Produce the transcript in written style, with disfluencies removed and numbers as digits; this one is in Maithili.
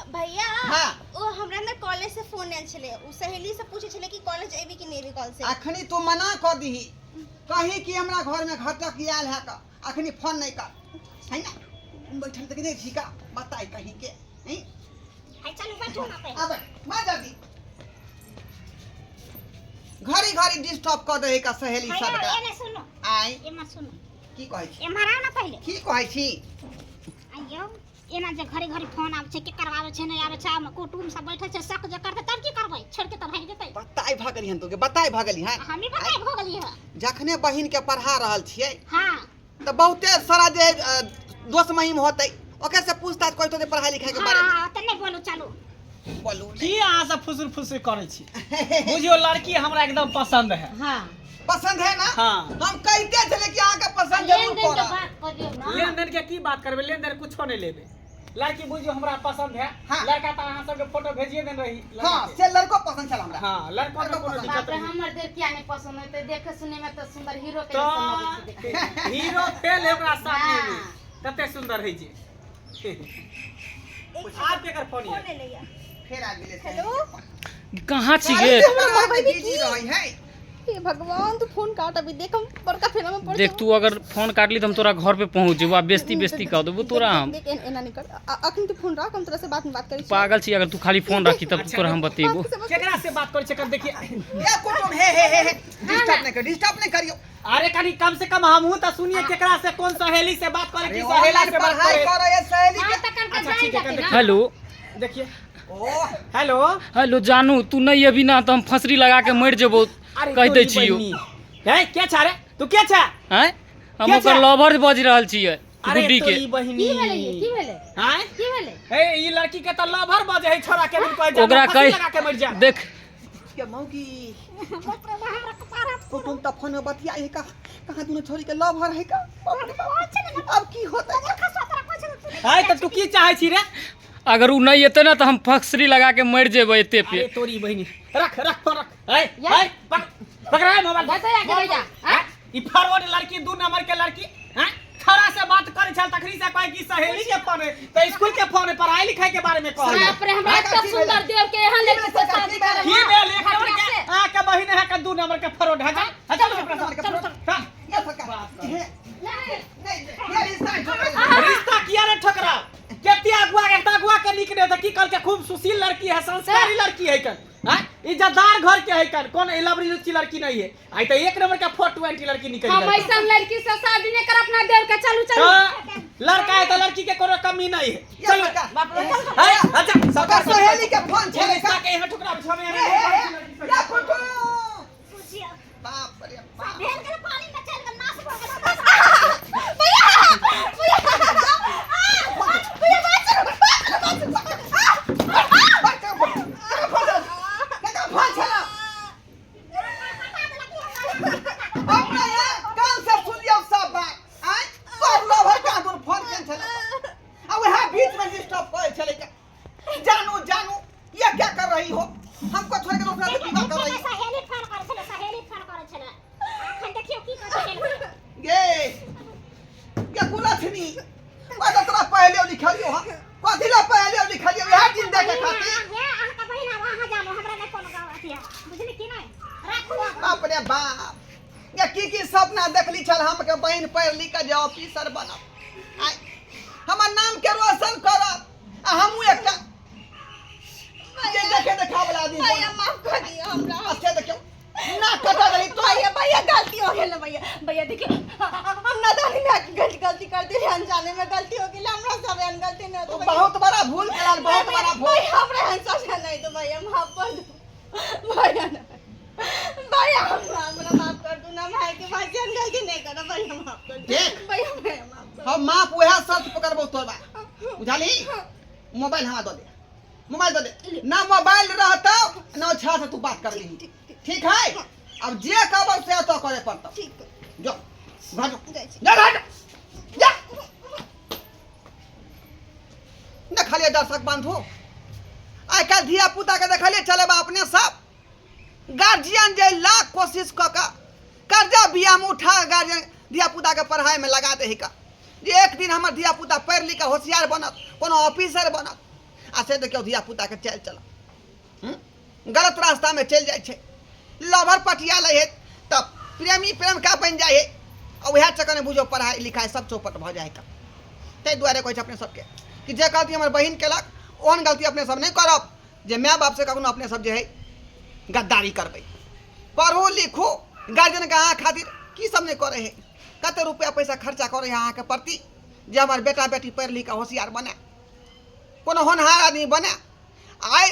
भैया। हाँ। ओ हमरा ने कॉलेज से फोन आयल छलै, ओ सहेली से पूछे छलै कि कॉलेज एबी कि नहि एबी कॉल से। अखनी तू मना कऽ दीही, कही कि हमरा घरमे घटक आयल है का, अखनी फोन नहीं कर है ना। बैठल देख नहीं छी का बताई कहीं के हैं? हाय, चलू बैठू ना पहिले। आबै माँ जल्दी, घड़ी घड़ी डिस्टर्ब कऽ दे का सहेली हाय, सबके। एने सुनू। आय। एमे सुनू। की कहै छी? एम्हर आउ ना पहिले। की कहै छी? आइयो एना जे घड़ी घड़ी फोन आबै छै, के करवाबै छै, नहि आबै छै, आमे कुटुम सब बैठल छै, शक जे करतै तब की करबै? छोड़ि के तऽ भागि जेतै। बताइ भऽ गेली हन तोके, बताइ भऽ गेली हन। हमी बताइ भऽ गेली हन। जखने बहिन के पढ़ा रहल छियै हाँ। तऽ बहुते सारा जे दोस्त महिम होतै ओकर से पूछताछ करतो जे पढ़ाई लिखाई के बारे में। हाँ, तऽ नहि बोलू, चलू। बोलू। की अहाँ सब फुसुर फुसुर करै छी? बुझियौ लड़की हमरा एकदम पसंद है। हाँ। पसंद है ना? हाँ। हम कहिते छले कि अहाँ के पसंद जरूर लेन देन के पड़त। बात करियौ ना। लेन देन के की बात करबै, लेन देन कुछो नहीं लेबै। लड़की बुझियौ हमरा पसंद है। हाँ। लड़का तऽ अहाँ सबके फोटो भेजिए देने रही लड़का हाँ, के। से लड़को पसंद छल हमरा। हाँ, लड़को में लड़को कोनो पसंद। दिक्कत बाप रे, नहीं। हमर देर किया नहीं पसंद होते? देखे सुने में तो सुंदर हीरो के जैसन लगै छै देखे। तऽ हीरो फेल है ओकरा सामने में। हाँ। कते सुंदर है जे। आब केकर फोन फोन ये? एलैया। फेर आ गेलै। हेलो। कहाँ छी गे? हमरा मरबै बिजी की? रहै है। हे भगवान, तू फोन काट अभी, देख हम बड़का फेरा में पड़ देख, जेबो। तू अगर फोन काटली तऽ हम तोरा घर पे पहुँच जेबो आ बेस्ती बेस्ती कऽ देबो तोरा देख, हम। देख, एना नहीं कर। अखन तू फोन राख, हम तोरा से बाद में बात करै छी। पागल छी, अगर तू खाली फोन रखी तब अच्छा, तोरा हम बतेबो। बात के समझ। केकरा से बात करै छै कन देखिए। ए कुटुम, हे हे हे हे, डिस्टर्ब नहीं कर, डिस्टर्ब नहीं करियो। अरे कनी कम से कम हमहूँ तऽ सुनिए केकरा से, कौन सहेली से बात करे अरे की सहेला ऑनलाइन से बात पढ़ाई करे। करे है सहेली हाँ के। तऽ कनका अच्छा, जान ठीक है, जेतै कन ना। हेलो। देखिए। ओ हेलो। हेलो जानू, तू नहीं अभी ना तऽ हम फंसरी लगा के मरि जेबो। अरे कहि दै तोरी छियौ। बहिनी। हे के छा रे तू, के छा? आँय, हम के ओकर छै? लवर बजि रहल छियै। अरे गुड्डी के। तोरी बहिनी। की भेलै ये? की भेलै? आँय? की भेलै? हे ई लड़की के तऽ लवर बजे है छोरा के दिन कहै जा ओकरा फांसी कहि लगा के मरि जा। देख के मौगी कुटुम त फोन में बतिया है का, कहाँ दुनो छोरी के लवर है का। बाप रे बाप, अब की होतै? है तऽ तू की चाहै छी रे? अगर उ नहीं एतै ना तऽ हम फंसरी लगा के मरि जेबै एते पे। अरे तोरी बहिनी, रख रख फोन रख। है है पकड़ मोबाइल। बता के रह जा। हैं? ई फॉरवर्ड लड़की, दू नंबर के लड़की हैं, छोरा से बात करे छल तखनी से कहे कि सहेली के फोन है त स्कूल के फोन है, पढ़ाई लिखाई के बारे में कहल। बाप रे, हमरा की एते भेलै? सुंदर देव के एहन लड़की से शादी करब। की भेल एक नंबर घटिया के से। आ के बहिन है के दू नंबर के फॉरवर्ड है। जा चल नंबर के चल fraud। चल। ये सरकार हे नहीं। नहीं ये रिश्ता है ठोकरा। रिश्ता किया रे ठोकरा? केते अगुआ के अगुआ के निक ने त की कहल के खूब सुशील लड़की है, संस्कारी लड़की है कन, हैं, इज्जतदार घर के है कन, कौन लवरी लुच्ची लड़की नहीं है। आई तो एक नंबर का 420 लड़की निकल हम गई। ऐसन लड़की से शादी नहीं कर अपना देव के। चलू चलू। तो लड़का है तो लड़की के कोनो कमी नहीं है। ये चलो। सरकार बाप रे, है अच्छा सरकार सहेली के फोन ये छले रिश्ता का। के यहाँ ठुकरा बिछावे हे हे हे या कुटुम, बुझियौ। बाप रे बाप। भेल गेल, पानी में चलि गेल, नाश भऽ गेल। भैया भैया भैया, बात सुनो, बात सुनो, बात सुनो। बात कर, केकर फोन छल? केकर फोन छल? अपना यहाँ कान से सुनियौ सब बात। आँय, सब लवर कहाँ दूर फोन केने छलै आ वएह बीच में डिस्टर्ब करै छलै के जानू जानू, ये क्या कर रही हो, हमको छोड़ के दूसरा से विवाह कर रही हो। सहेली फोन करै छलै, सहेली फोन करै छलै। अखन देखियौ की करै छलै। गे ये कुलछनी कथी तोरा पहले लिखलियो हम? कथी ला पहले लिखलियो? इएह दिन देखे खातिर? हे अहाँके बहिन, आब अहाँ जानू, हमरा नहि कोनो गाँव अथी है, बुझली कि नहि? राखू आब। बाप रे बाप, ये की की सपना देखली छल हम के बहिन पढ़ लिख के जे ऑफिसर बनब, आइ हमर नाम के रोशन करब आ हमहूँ एकटा ये देखे देखा वाला आदमी भैया, बनब। माफ कर दियो हमरा। अच्छा देखियौ ना कटा रही तो। भैया भैया, गलती हो गेल भैया। भैया देखियो, हम नादानी में आके गलती गलती कर दिए, अनजाने में गलती हो गेल हमरा सब, एहन गलती नहीं तू होतो भैया। बहुत बड़ा भूल केला, बहुत बड़ा भूल। भैया, हमरा एहन सजा नहीं दो भैया, माफ कर दो भैया ना। भैया, हमरा हमरा माफ कर दो ना भाई के भाई, एहन गलती नहीं करो भैया, माफ कर दो। देख। भैया भैया, माफ कर। हम माफ वएह शर्त पकड़बो तोरा, बुझाली? मोबाइल हमरा दऽ दे, मोबाइल दऽ दे ना। मोबाइल रहतौ ना छा से तू बात कर ली, ठीक है? अब जे कहबो से तो करे पड़तौ। ठीक। जो घर जो। जाइ छी। जा घर जा। देखलियै दर्शक बंधु, आइ काल्हि धिया पुता के देखलियै चलेबा अपने सब गार्जियन जे लाख कोशिश कऽ कऽ कर्जा बियामे उठा गार्जियन धिया पुताके पढ़ाइमे लगा दे का जे एक दिन हमर धिया पुता पढ़ि लिख कऽ होशियार बनत, कोनो ऑफिसर बनत। आ से देखियौ धियापुताके चालि चलन। गलत रास्तामे चलि जाइ छै। लभर पटिया लै है तऽ प्रेमी प्रेमिका बनि जाइ है, आ उएह चक्करमे बुझियौ पढ़ाइ लिखाइ सब चौपट भऽ जाइ है। ताहि दुआरे कहै छै अपने सबके कि जे गलती हमर बहिन केलक ओहन गलती अपने सब नहि करब, जे माय बापसँ कखनो अपने सब जे है गद्दारी करबै। पढ़ू लिखू, गार्जियनके अहाँ खातिर की सब नहि करै है, कते रुपया पैसा खर्चा करै है अहाँके प्रति, जे हमर बेटा बेटी पढ़ि लिख कऽ होशियार बने, कोनो होनहार आदमी बने। आइ